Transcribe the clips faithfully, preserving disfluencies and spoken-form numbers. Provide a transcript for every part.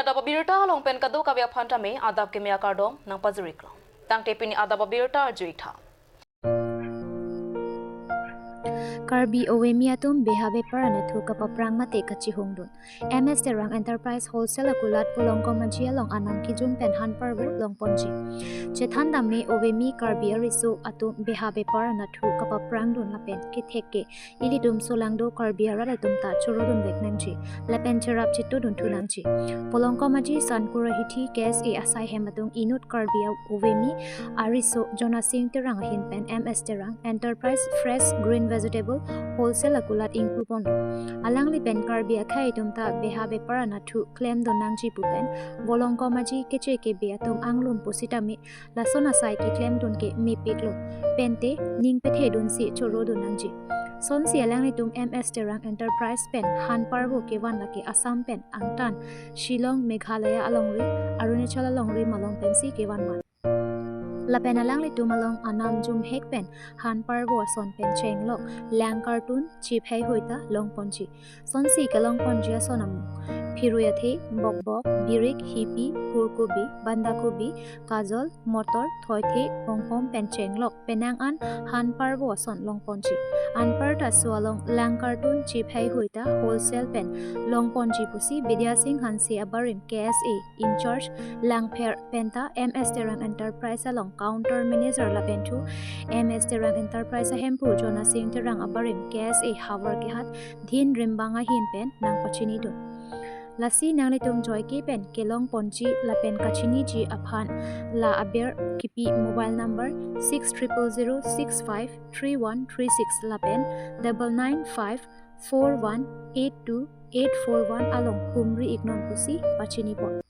Adap abirta along pen kadokave aphan tame adap keme akardom nangpajir-iklo. Tangte pini adap abirta arju-ik tha. Karbi Ovemi atum beha bepar anatthu kapaprang mate kachihongdun. M S Terang Enterprise Wholesale akulat Volongkom Aji along anam kijum pen han parvo longponji. Chethan dam me Ovemi Karbi ariso atum beha bepar anatthu kapaprangdun lapen kethek ke ilitum solangdo Karbi arat atum ta chorodun vek nangji lapen cherap chitudun thu nangji. Volongkom Aji Sankur ahithi K S A asai hem atum inut Karbi Ovemi ariso Jonasing Terang ahin pen M S Terang Enterprise Fresh Green Vegetable Wholesale akulat ingpuponlo. Alangli pen Karbi akhei atum ta beha bepar anatthu klemdun nangji pu pen Volongkom Aji keche kebe atum anglum pusitame lason asai keklemdun ke mepiklo. Pente ning pethedunsi chorodun nangji. Sonsi alanglitum M S Terang Enterprise pen han parvo kevan lake Assam pen angtan Shillong, Meghalaya alongri, Arunachal alongri malom pensi kevan man. Lapen alanglitum along anam jumhek pen han parvo ason pen chenglok lang kartun chiphai hoita longponji. Sonsi kelongponji ason amung phirui athe, bokbok, birik, hipi, phurkobi, bandakobi, kajol, motor, thoithe, honghom pen chenglok penang an han parvo ason longponji. Anparta so along lang kartun chiphai hoita wholesale pen longponji pusi Bidya Sing Hanse abarim K S A in charge Langpher penta M S Terang Enterprise along counter manager lapen thu M S Terang Enterprise ahemphu Jonasing Terang abarim K S A havar kehat Dhin Rimbang ahin pen nangpachinidun. Lasi nanglitum joike pen kelongponji lapen kachiniji aphan la aber kipi mobile number six triple zero six five three one three six lapen double nine five four one eight two eight four one along humri-iknon pusi pachinipon.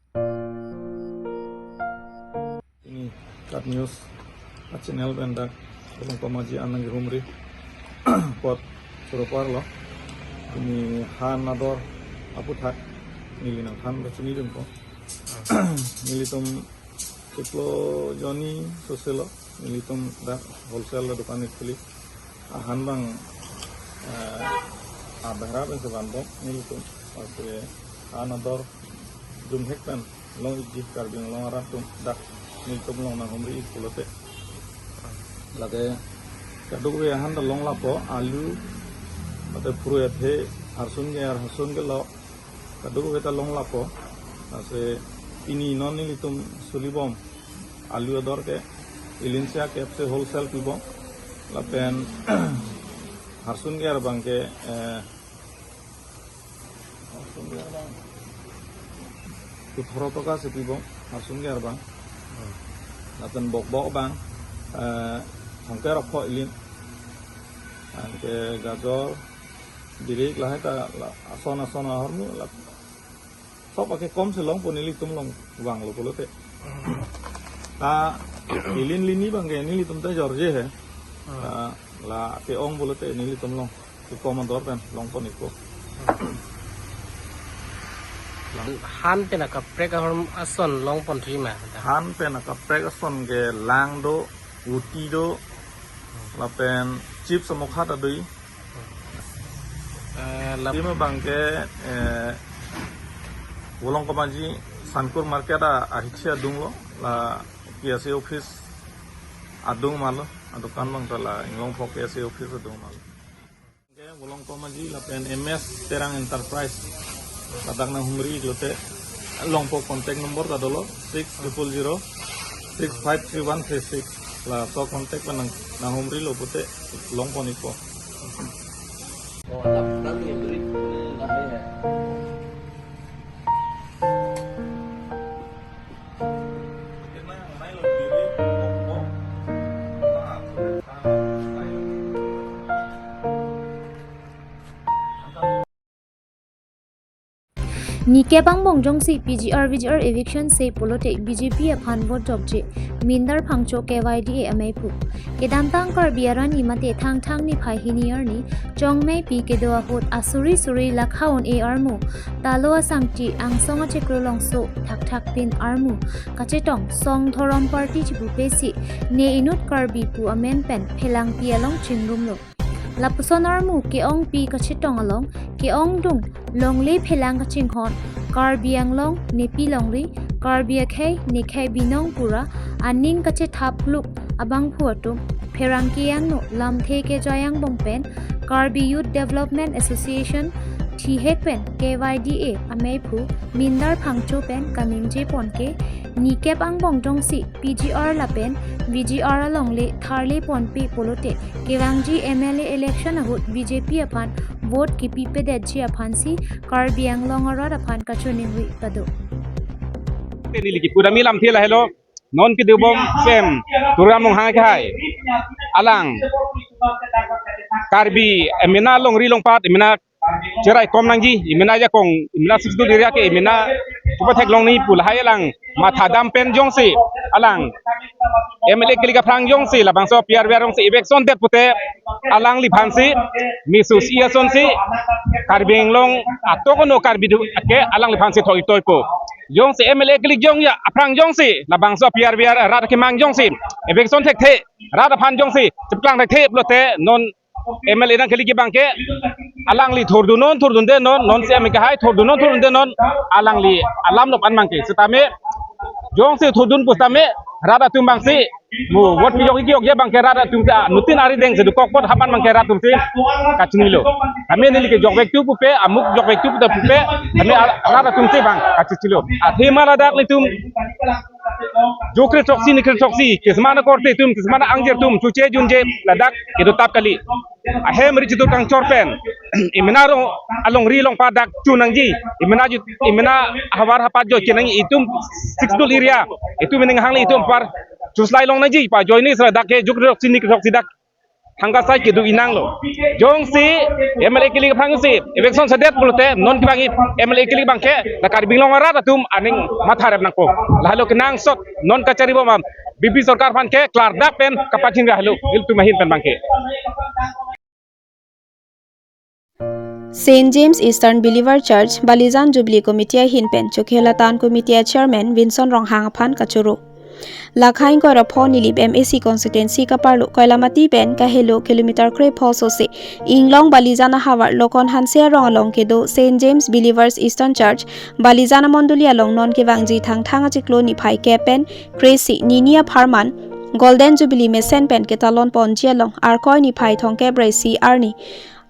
Ini Kat News a channel pen dak Volongkom Aji an nangkehumri apot choro parlo. Ini han ador aputhak neli nangthan kachinidunpo. Nelitum chiklo jonni soselo, nelitum dak wholesale adukan khuli. Ahan abang, eh, abehra pen sevan bok nelitum. Ase han ador jumhek pen long-ikji Karbi Anglong arat atum dak nelitum along nanghumri-ik pulote. Lake kadokave ahan ta long lapo, alu, mate phurui athe, harsun ke ar harsun kelok, kadokave ta long lapo. Ase pini non nelitum sulibom alu ador ke ilinsia kepse wholesale pibom. Lapen harsun ke ar abang ke, eh, harsun ke ar abang tuthoro toka si pibom, harsun ke ar abang. Lapen bokbok abang, eh, thomkep ra pho ilin. Anke gajor, birik lahai ta la ason ason ahormu la. Sop ake kom si longpo nelitum along vanglo pulote. Ta ilin lini abang ke nelitum ta jorje he. Hmm. Ta la ke-ong pulote nelitum along kekom ador pen longpon-ikpo. Han pen akaprek ahormu ason longponji ma? Han pen akaprek ason ke lang do, uti do, lapen chips amokha ta do. Eh, lap- Pima abang ke, eh, Volongkom Aji Sankur Market a, ahithi adunglo, la P S A office adung malo, adukan abang ta la Inglongpho P S A office adung malo. Ke Volongkom Aji lapen M S Terang Enterprise ladak nanghumri-ik lote longpo, contact number ta dolo six triple zero six five three one three six. Laso contact pen nang, nanghumrilo pute longpon-ikpo. Nike pangbong jongsi P G R V G R eviction se pulote B J P aphan vote jokje, Mindar Phangcho K Y D A amei pu. Kedamtang Karbi arni mate Thangthang niphai hini arni Chongmei pi kedo ahut asuri suri lakha un-e armu, talo asangti angsong achiklo longso thakthak pin armu kachetong song dhorom party chipupe si ne inut Karbi pu amen pen phelangpi along chingrumlo. Lapuson armu ke-ongpi kachetong along, ke-ongdung longle phelang kachinghon, Karbi Anglong nepi longri, Karbi akhei nekhei binong pura aning kachethap luk abangphu atum pherangke angno lamthe kejoi angbong pen Karbi Youth Development Association thihek pen K Y D A ameiphu Mindar Phangcho pen kaningje pon ke, nikep angbong jongsi P G R lapen V G R alongle tharle ponpe pulote kevangji M L A election ahut B J P aphan vote kipipedetji aphansi Karbi Anglong arat aphan kachiningri pado. Neli kipu dam lamthe lahelo, non kedobom C E M Tuliram Ronghang akhei alang Karbi emena longri longpat, emena cherai kom nangji, emena jakong, emena Sixth Schedule area ke emena pupa theklong nangji pu lahai alang matha dam pen jongsi alang M L A kilik aphrang jongsi labangso P R V R jongsi eviction det pute alangliphansi misu si asonsi Karbi Anglong atok ono Karbi do ke alangliphansi thok-ik toipo. Jongsi M L A kilik jong ya aphrang jongsi labangso P R V R rat kemang jongsi eviction thekthe, rat aphan jongsi chepaklang thekthe pulote non M L A nangkele abangke alangli thurdun non thurdunde non, non C E M ke hai thurdun non thurdunde non, alangli alam lop an abangke. Setame jongsi thurdun pusitame rat atum abangsi mo vote piyok iki yokje abangke rat atum ta nutin ari dengsi dokok pot hapan abangke rat atumsi kachinilo. Kami neli ke jokvek tu pupe, amuk jokvek tu puta pupe, kami al-, rat atumsi abang kachechilo. Athema ladak nelitum jokre throksi nikre throksi, kismana korte atum, kismana angjir atum, chuche junje ladak kedotap kali. Ahem ri chitur kangchor pen emena ro alongri longpat dak chu nangji, emena ju-, emena havar hapat joi kenang itum Sixth Schedule area, itum ining hangli itum apar chuslai long nangji pu ajoine sra dak ke jokre throksi nikre throksi dak thangka sai kedo inanglo. Jongsi M L A kilik aphrangsi eviction sedet pulote non kevangji M L A kilik abangke la Karbi Anglong arat atum aning matha rep nangpo. Lahelo kenangsot non kachari bomam B P sorkar aphan ke klardak pen kapachin lahelo ilitum ahin pen abangke. Saint James Eastern Believer Church Balijan Jubilee Committee ahin pen Chokihola Town Committee a Chairman Vinson Ronghang aphan kachoro. Lakhai ingkoi ra pho Nilip M A C constituency kaparlo Koilamati pen kahelo kilometer kre pho sose Inglong Balijan ahavar Lokon Hanse arong along kedo Saint James Believers Eastern Church Balijan amondoli along non kevangji Thangthang achiklo niphai kep pen kre-isi nini apharman Golden Jubilee mesen pen ketalon ponji along Arkoi niphai thomkep ra isi arni,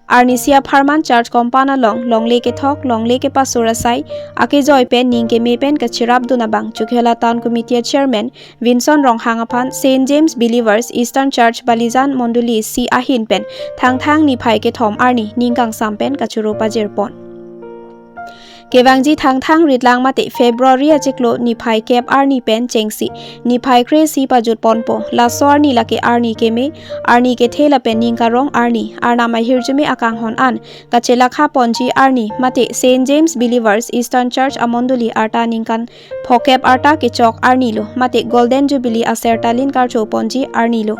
arnisi apharman church compound along longle kethok, longle kepasur asai akejoi pen ning keme pen kachirapdun abang Chokihola Town Committee a Chairman Vinson Ronghang aphan Saint James Believers Eastern Church Balijan Mondoli isi ahin pen Thangthang niphai kethom arni ning kangsam pen kachoro pajirpon. Kevangji Thangthang ritlang mate February achiklo niphai kep arni pen chengsi niphai kre-isi pajut ponpo. Laso arni lake arni keme, arni kethe lapen ning karong arni, Arnam ahirjume akanghon an kachelakha ponji arni mate Saint James Believers Eastern Church amondoli arta ningkan phokep arta kechok arni lo mate Golden Jubilee aser talin karcho ponji arni lo.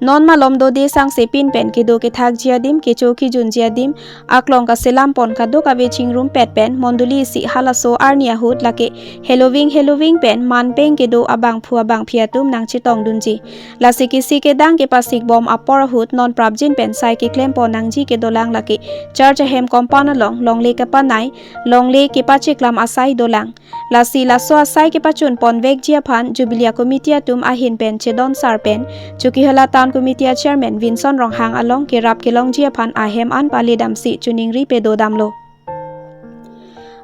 Non malom dode sangse pin pen kedo kethakji adim, kecho kejunji adim, aklong kaselam pon kadokave chingrumpet pen mondoli isi halaso arni ahut lake heloving heloving pen manpeng kedo abangphu abangphi atum nangchetongdunji. Lasi kisi kedang kepasik bom apor ahut non prapjin pen sai keklem pon nangji kedolang lake church ahem compound along longle kepanai, longle kepachiklam asai dolang. Lasi laso asai kepachun ponvekji aphan Jubilee a committee atum ahin pen chedon sar pen Chokihola Town Committee a Chairman Vinson Ronghang along kerap kelongji aphan ahem an pale damsi chiningri pedo damlo.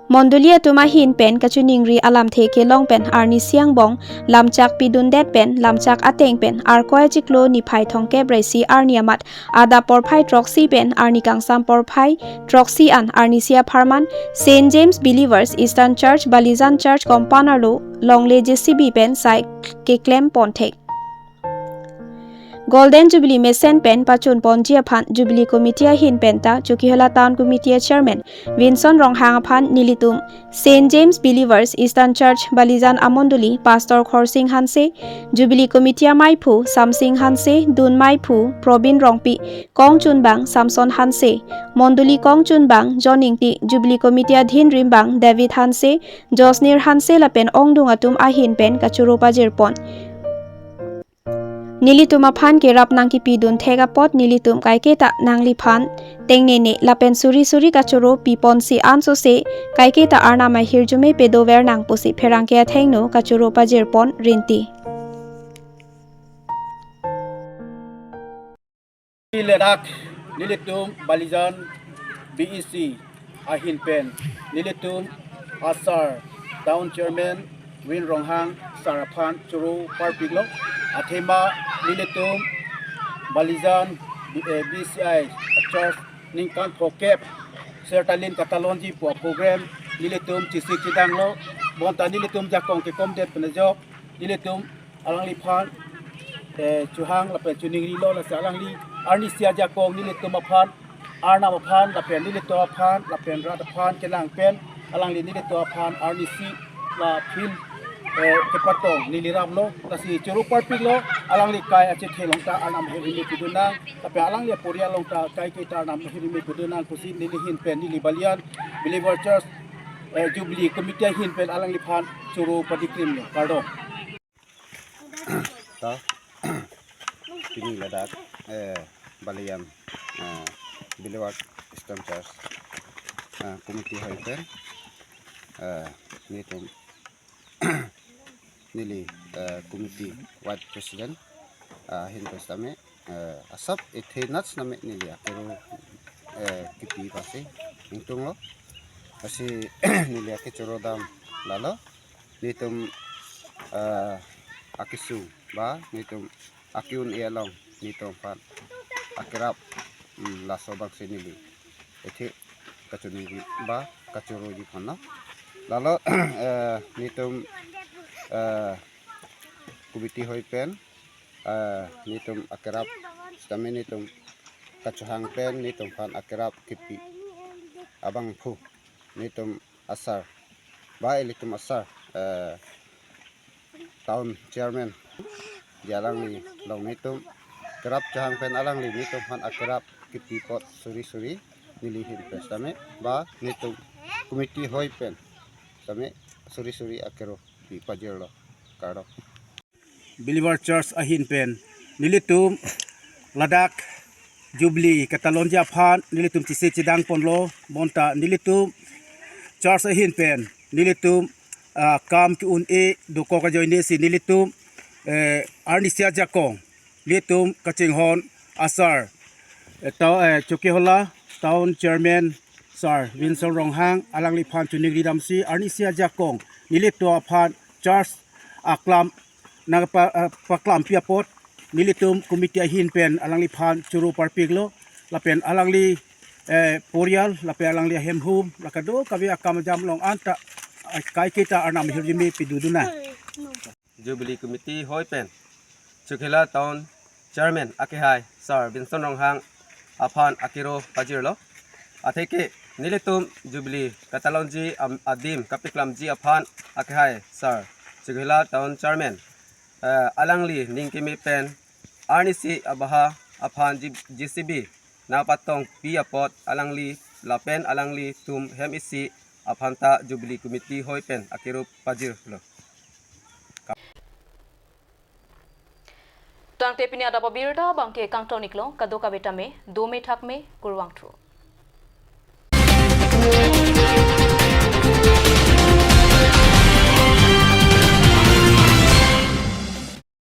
Mondoli atum ahin pen kachiningri alamthe kelong pen arnisi angbong lamchak pidundet pen lamchak ateng pen Arkoi achiklo niphai thomkep ra isi arni amat adap porphai throksi pen arni kangsam porphai throksi an arnisi apharman Saint James Believers Eastern Church Balijan Church compound arlo longle J C B pen sai keklem ponthek. Golden Jubilee mesen pen pachun ponji aphan Jubilee Committee ahin pen ta Chokihola Town Committee a Chairman Vinson Ronghang aphan nelitum Saint James Believers Eastern Church Balijan amondoli Pastor Khorsing Hanse, Jubilee Committee amaiphu Samsing Hanse, dun maiphu Probin Rongpi, kongchunbang Samson Hanse, mondoli kongchunbang John Ingti, Jubilee Committee adhinrimbang David Hanse, Josnir Hanse lapen ongdung atum ahin pen kachoro pajirpon. Nelitum aphan kerap nangkipidun thek apot nelitum kaiketa nangliphan tengnene lapen suri suri kachoro piponsi ansose kaiketa Arnam ahirjume pedover nang pusi pherangke athengno kachoro pajirpon rinti. Ladak nelitum Balijan B E C ahin pen nelitum asar town chairman Win Ronghang sar aphan choro parpiklo. Athema nelitum Balijan B-, eh, B C I church ningkan phokep Sertalin Katalonji pu program nelitum chesik chedanglo. Bonta nelitum jakong kekomdet pen ajok nelitum alangliphan, eh, chohang lapen choningrilo, lasi alangli arnisi ajakong nelitum aphan, Arnam aphan lapen nelitum aphan lapen rat aphan kelang pen alangli nelitum aphan arnisi la phin, eh, kepatong neli raplo, lasi choro parpiklo. Alangli kai achethe along ta Arnam ahirjume pidun nang, lapen alangli aporial along ta kaiketa Arnam ahirjume pidun nang pusi neli ahin pen, neli Balijan Believer Church, eh, Jubilee Committee ahin pen alangliphan choro padikrimlo. Kardom. Ta pini ladak, eh, Balijan, eh, Believer Eastern Church, eh, committee ahoi pen, eh, nelitum neli, eh, committee vice president, eh, ahin pen sitame, eh, asap ethe nat sitame neli akero, eh, kipi pasi ingtunglo. Lasi neli akechoro dam lalo, nelitum, eh, akesung ba nelitum ake-un-e along nelitum aphan akerap, mm, laso abangsi neli ethe kachiningri ba kachoroji aphan lo. Lalo, eh, nelitum, eh, committee ahoi pen, eh, nelitum akerap sitame nelitum kachohang pen nelitum aphan akerap kipi abangphu nelitum asar ba ilitum asar, eh, town chairman, di alangli along nelitum kerap chohang pen alangli nelitum aphan akerap kipi apot suri suri neli ahin pen sitame ba nelitum committee ahoi pen sitame suri suri akero pi pajirlo. Kardom. Believer Church ahin pen nelitum ladak Jubilee Katalonji aphan nelitum chesik chedangponlo, bonta nelitum church ahin pen nelitum, ah, kam ke-un-e dokok ajoinesi nelitum, eh, arnisi ajakong nelitum kachinghon asar, eh, tao, eh, Chokihola town chairman sar Vinson Ronghang alangliphan chiningri damsi arnisi ajakong nelitum aphan church aklam nangpa, eh, paklampi apot nelitum committee ahin pen alangliphan choro parpiklo, lapen alangli, eh, porial lapen alangli ahemhum la kadokave akam ajam along anta, eh, kaiketa Arnam ahirjume pidun nang. Jubilee Committee ahoi pen Chokihola Town Chairman akehai Sir Vinson Ronghang aphan akero pajirlo. Atheke nelitum Jubilee Katalonji am-, adim kapaklamji aphan akehai Sir Chokihola Town Chairman, eh, alangli ning keme pen arnisi abaha aphan J-, J C B nangpatongpi apot alangli lapen alanglitum hem isi aphanta Jubilee Committee ahoi pen akero pajirlo. Tangte pini adap abirta abangke kangton-iklo, kadokave tame dome thakme, kurvangthu.